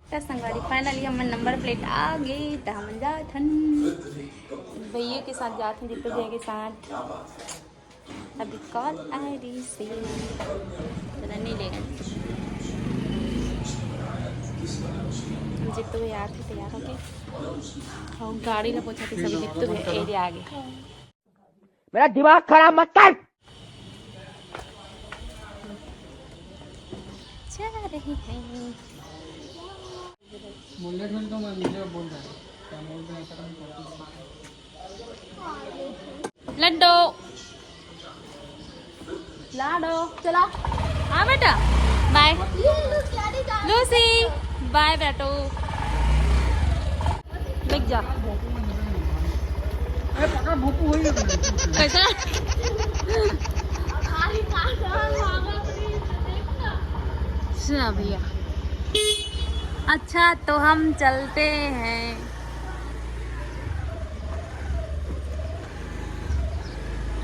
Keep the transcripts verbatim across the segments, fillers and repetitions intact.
त संगवारी, finally हमर नंबर प्लेट आ गे, त हमन जात हन। भैया के साथ जात हन, जितू भैया के साथ। अभी कॉल आ रही से, त नहीं लेना। जितू भैया आथे तैयार होके, अउ गाड़ी ला पोछा के सब जितू भैया एरिया आ गे। मेरा दिमाग खराब मत कर। जा रही है। बोल रहे थे तो मैं मुझे बोल रहा हूँ। क्या बोल रहे हैं, पता नहीं कौन सी बात है। लड्डू। लाडो, चला। आ बेटा, बाय। लूसी, बाय बेटू। देख जा। अरे पका भोपू वही है। कैसा? अच्छा भैया। अच्छा, तो हम चलते हैं।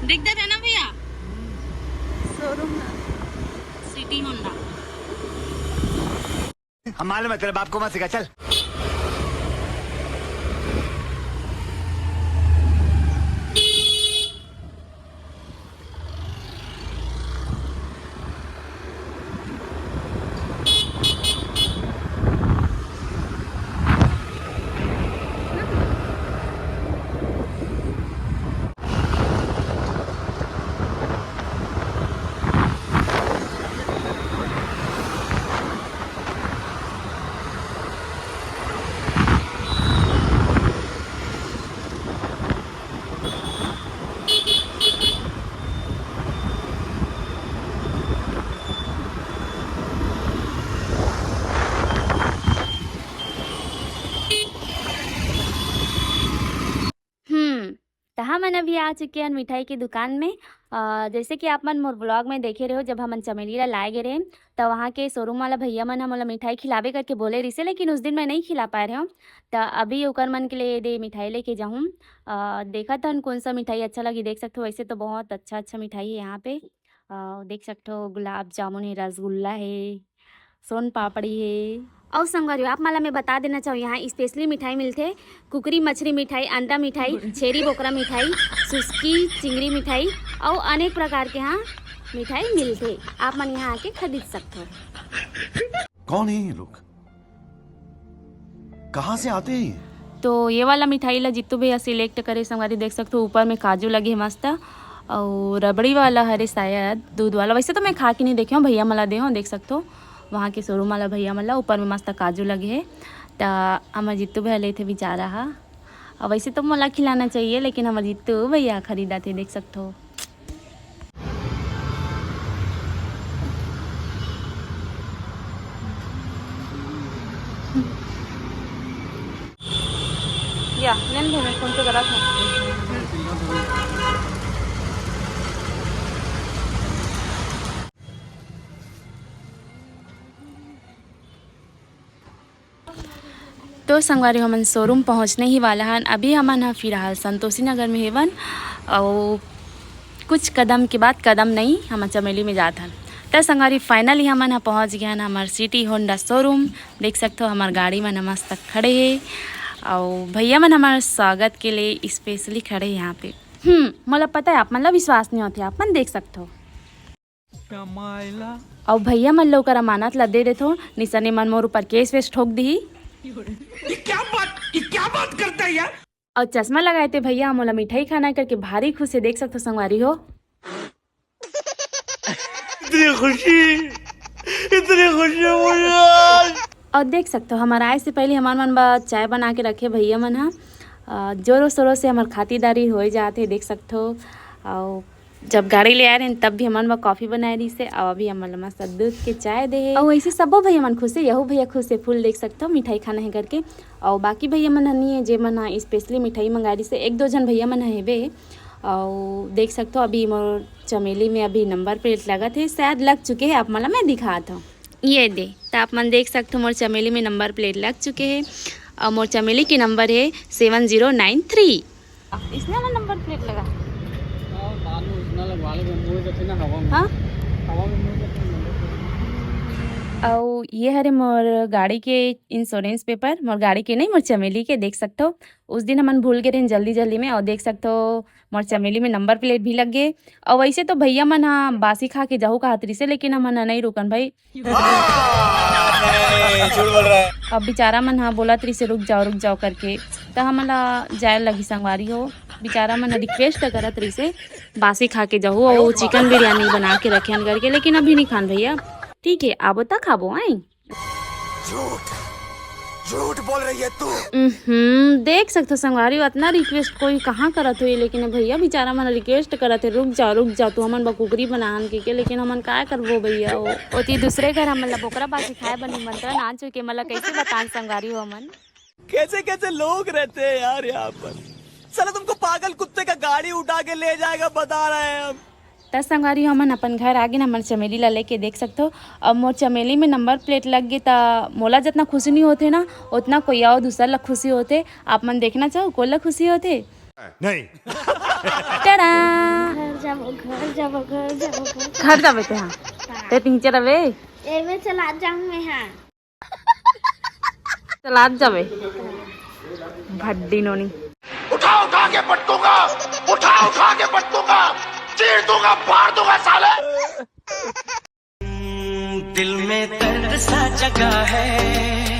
दिखता था ना भैया, शोरूम। City Honda. हम मालूम है, तेरे बाप को मत सिखा, चल। हम्म, त हमन अभी आ चुके हन मिठाई के दुकान में। अ, जैसे कि आप मन मोर ब्लॉग में देखे रहे हो, जब हमन चमेली ला लाए गे रहे, त वहाँ के शोरूम वाला भैया मन ह मोला मिठाई खिलाबे करके बोले रिसे, लेकिन उस दिन मैं नहीं खिला पाए रहे हूँ। त अभी ओकर मन के लिए दे मिठाई लेके जाहूँ। अ, देखत हन कौन सा मिठाई अच्छा लगी। देख सकते हो, वैसे तो बहुत अच्छा अच्छा मिठाई है यहाँ पे। अ, देख सकते हो, गुलाब जामुन है, रसगुल्ला है, सोन पापड़ी है। अउ संगवारी हो, आप मन ला मैं बता देना चाहूँ, यहाँ स्पेशली मिठाई मिलथे, कुकरी मछरी मिठाई, अंडा मिठाई, छेरी बोकरा मिठाई, सुस्की चिंगरी मिठाई, अउ अनेक प्रकार के यहाँ मिठाई मिलथे। आप मन यहाँ आके खरीद सकते हो। कौन है ये लोग? कहाँ से आते हैं ये? तो ये वाला मिठाई ला जितू भैया सिलेक्ट करे संगवारी, देख सकते हो ऊपर में काजू लगे हे मस्त, अउ रबड़ी वाला हरे शायद दूध वाला। वैसे तो मैं खा के नहीं देखे हूँ, भैया मन ला दे हूँ, देख सकते हो वहाँ के शोरूम वाला भैया मन ला। ऊपर में मस्त काजू लगे हे, त हमर जितू भैया लेथे बेचारा हा। अब वैसे तो मोला खिलाना चाहिए, लेकिन हमर जितू भैया खरीदा थे, देख सकते हो। या, लेन दे, मैं फोन पे करा था। तो संगवारी, हमन शोरूम पहुँचने ही वाला हन। अभी हमन ह फिलहाल संतोषी नगर में हेवन, अउ कुछ कदम के बाद, कदम नहीं, हमन चमेली में जात हन। त संगवारी, फाइनली हमन ह पहुँच गए हन हमर सिटी होंडा शोरूम। देख सकते हो, हमर गाड़ी मन मस्त खड़े हे, अउ भैया मन हमर स्वागत के लिए स्पेशली खड़े हे यहाँ पे। हम्म, मोला पता है, आप मन ला विश्वास नहीं होते, आप मन देख सकते हो। अउ भैया मन ला ओकर अमानत ला दे देथो, निसने मन मोर ऊपर केस वेस ठोक दिही। ये क्या बात, ये क्या बात करता है यार? अउ चश्मा लगाए ते भैया मोला मिठाई खाना करके भारी खुश हे, देख सकथो संगवारी हो। इतनी खुशी, इतनी खुशी मुझे आज। अउ देख सकथो, हमर आए से पहले हमर मन बर चाय बना के रखे भैया मन ह। अ, जोरों शोरों से हमर खातिरदारी होए जात हे, देख सकथो। अउ जब गाड़ी ले आए रहे तब भी हमन बर कॉफी बनाए रहिस हे, अउ अभी हमन ला मस्त दूध के चाय दे हे। अउ ऐसे सबो भैया मन खुश हे, यहू भैया खुश हे, फुल देख सकथो मिठाई खाना हे करके। अउ बाकी भैया मन ह नहीं हे, जे मन ह स्पेशली मिठाई मंगाए रहिस हे, एक दो झन भैया मन ह हेबे। अउ देख सकथो अभी मोर चमेली में अभी नंबर प्लेट लगत हे, शायद लग चुके हे, आप मन ला मैं दिखात हूँ। ये दे, त आप मन देख सकथो मोर चमेली में नंबर प्लेट लग चुके हे, अउ मोर चमेली के नंबर हे सेवन जीरो नाइन थ्री। इसने वाला नंबर प्लेट लगा। हाँ, बाद में उसने लगवा लेंगे, मुंह करके ना हवा में। हाँ? हवा में मुंह करके नंबर प्लेट। अउ ये हरे मोर गाड़ी के इंश्योरेंस पेपर, मोर गाड़ी के नहीं, मोर चमेली के, देख सकथो। उस दिन हमन भूल गे रहेन जल्दी जल्दी में, अउ देख सकथो मोर चमेली में नंबर प्लेट भी लग गे। अउ वैसे तो भैया मन ह बासी खा के जाहू कहत रिसे, लेकिन हमन ह नहीं रुकन भाई। नहीं, झूठ बोल रहा है। अब बेचारा मन ह बोलत रिसे, "रुक जाओ, रुक जाओ" करके, त हमन ला जाए लगी संगवारी हो। बेचारा मन रिक्वेस्ट करत रिसे, "बासी खा के जाहू, अउ चिकन बिरयानी बना के रखे हन" करके, लेकिन अभी नहीं खान भैया। ठीक है, आबो त खाबो, आई। झूठ, झूठ बोल रही है तू। हम्म, देख सकथो संगवारी हो, अतना रिक्वेस्ट कोई कहाँ करत होही, लेकिन भैया बेचारा मन रिक्वेस्ट करत हे, "रुक जाओ, रुक जाओ, तू हमन बर कुकरी बनाहन" के, के, लेकिन हमन काय करबो भैया हो। ओती दूसरे घर हमन ला बोकरा बासी खाए बर निमंत्रण आ चुके, मतलब कैसे बतान संगवारी हो हमन। कैसे कैसे लोग रहते हैं यार यहाँ पर। साला तुमको पागल कुत्ते का गाड़ी उठा के ले जाएगा, बता रहे हैं हम। त संगवारी हो, हमन अपन घर आ गेन, हमर चमेली ला लेके देख सकथो। अब मोर चमेली में नंबर प्लेट लग गे, त मोला जितना खुशी नहीं होते ना, उतना कोई और दूसर ला खुशी होते। आप मन देखना चाहो, कोन ला खुशी होते? नहीं। टड़ा! घर जाबो, घर जाबो, घर जाबो, घर। घर जाबे ते हाँ, ते तीन चार अबे एमे चला जाऊं मैं, हाँ। चलात जाबे। भड्डी नोनी। उठा उठा के पटकूंगा, उठा उठा के पटकूंगा, चीर दूंगा, फाड़ दूंगा साले। दिल में दर्द सा जगा है।